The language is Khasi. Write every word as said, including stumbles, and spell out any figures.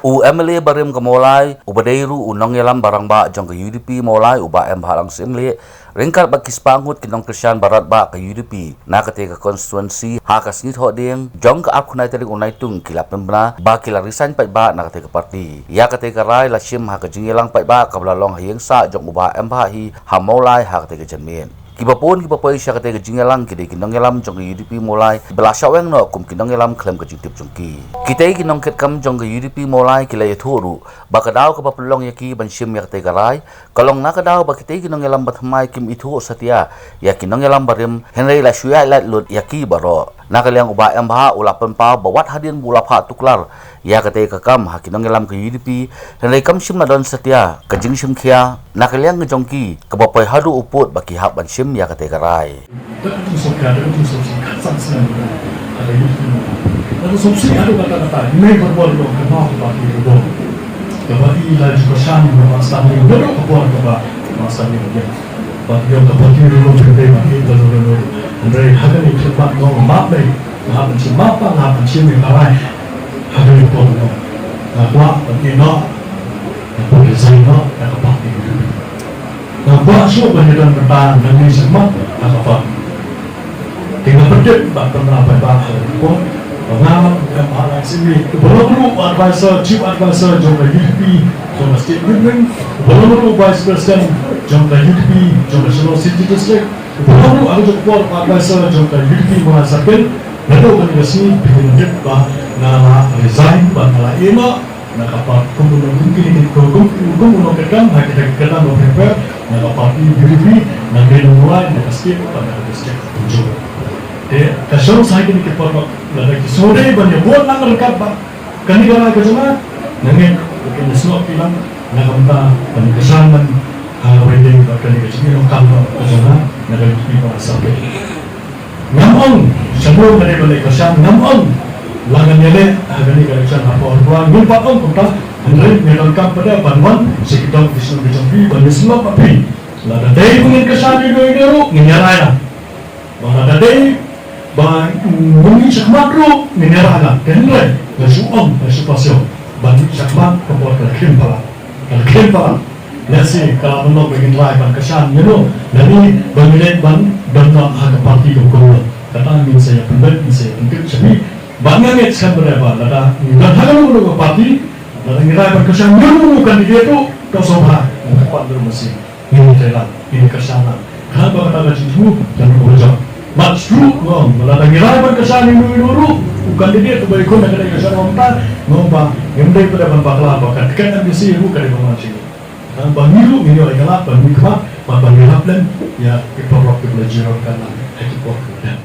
U M L A barim ka Mawlai, uba dei ruh u nongïalam ba rangbah jong ka U D P Mawlai, u Bah M Bhah Langsiemlieh, ryngkat bad ki spah ngut ki nongkyrshan ba radbah ka U D P na katei ka constituency, ha ka sngi Thohdieng jong ka arphew khyndai tarik u Naitung, ki la pynbna ba ki la resign paidbah na katei ka party. Ïa katei ka rai la shim ha ka jingïalang paidbah kaba la long ha ïing sah jong u Bah M Bhah hi ha Mawlai ha katei ka janmiet. Kiba bun kiba poi sha katei ka jingïalang ki dei ki nongïalam jong ka U D P Mawlai, ba la shah weng noh kum ki nongïalam khlem ka jingtip jong ki. Kitei ki nongkitkam jong ka U D P Mawlai ki la ïathuh ruh ba ka daw kaba pynlong ïa ki ban shim ïa katei ka rai ka long na ka daw ba kitei ki nongïalam ba thymmai kim ithuh satia ïa ki nongïalam barim, hynrei la shu ïaid lait lut ïa ki baroh. Na ka liang u Bah M Bhah u la pynpaw ba wat hadien ba u la phah tuklar ïa katei ka kam ha ki nongïalam ka U D P, hynrei kam shym la don satia ka jingshim khia na ka liang ka jong ki, kaba poi haduh u pud ba ki hap ban shim ïa katei ka rai. Kaba i la ju ka shan ba ma stan ni ba ka por kaba ma stan ni ba. Ba ïa ka party ruh ruh hynrei ba ïa ka ruh ruh. Hynrei ha kane ka khmat nong map dei. Nga hap ban shim map, nga hap ban shim ïa ka rai. Ha kane ka por nong. Nga kwah ban ïeh noh, nga kwah resign noh na ka party ruh ruh. Nga kwah shuh ban ïadon bynta nangne shakhmat ha ka party. Te nga pyntip bad pynbna paidbah ha kane ka por ba nga, em, ha la simi uba long ruh u advisor, chief advisor jong ka U D P jong ka state government, uba long ruh u vice president jong ka U D P jong ka Shillong City District, uba long ruh ha ka juh ka por u advisor jong ka U D P Mawlai Circle. Naduh kane ka sngi phi kin tip ba nga la resign bad nga la ïeh noh na ka party kum u nong, kum kine ki, kum, kum, kum u nongkitkam ha kita ki kyrdan ba pher pher na ka party U D P, na ka Mawlai, na ka state bad na ka district kumjuh. Te ka shong sha kine ki por ba lada ki sngewdei ban ïa vote lang ryngkat bad kane ka rai ka jong nga, nga ngeit ba kin ïasnoh phi lang na ka bynta ban kyrshan lang ha kaba ïadei bad kane ka jingïalehkai ka jong nga na ka U D P Mawlai Circle. Ngam ong shano ka dei ban leh kyrshan, ngam ong la ngan ïaleh ha kane ka election ha por ba ngim pat ong kumta. Hynrei ngi donkam pat ban wan sha ki dong ki shnong ki jong phi ban ïasnoh bad phi. Lada dei ba ngin kyrshan ïa uno uno ruh ngin ïa rai lang. Ba lada dei ba ngin ïa shakhmat ruh ngin ïa rai lang. Te hynrei nga shu ong, nga shu pasiong ban ïa shakhmat ka por ka la khlem palat. Ka la khlem palat. Lehse ka la ban long ba ngin rai ban kyrshan ïa uno, lane ba ngin leit ban don noh ha ka party kum kumno. Kata ngin sa ïa pynbeit, ngin sa ïa pyntip sha phi. Ba nga ngeit skhem ba lada ngin don ha kano kano ka party, lada ngin rai ban kyrshan ïa uno uno u candidate ruh, to sngewbha, ngin pat dur masi. Ngin ïa trei lang, ngin ïa kyrshan lang. Khnang ba kata ka jingthmu kan ym jop. Bad shuh nga ong ba lada ngi rai ban kyrshan ïa uno uno ruh u candidate uba ïakhun na kane ka shnong mynta, nga ong ba ngim dei pat ban bakla ba ka tiket M D C ruh ka dei ban wan sha ngi. Tang ba ngi ruh ngin ïoh ïa ka lad ban mihkhmat bad ban ïarap lem ïa ki paralok kiba la jia rangkat ha ki por kiba dang.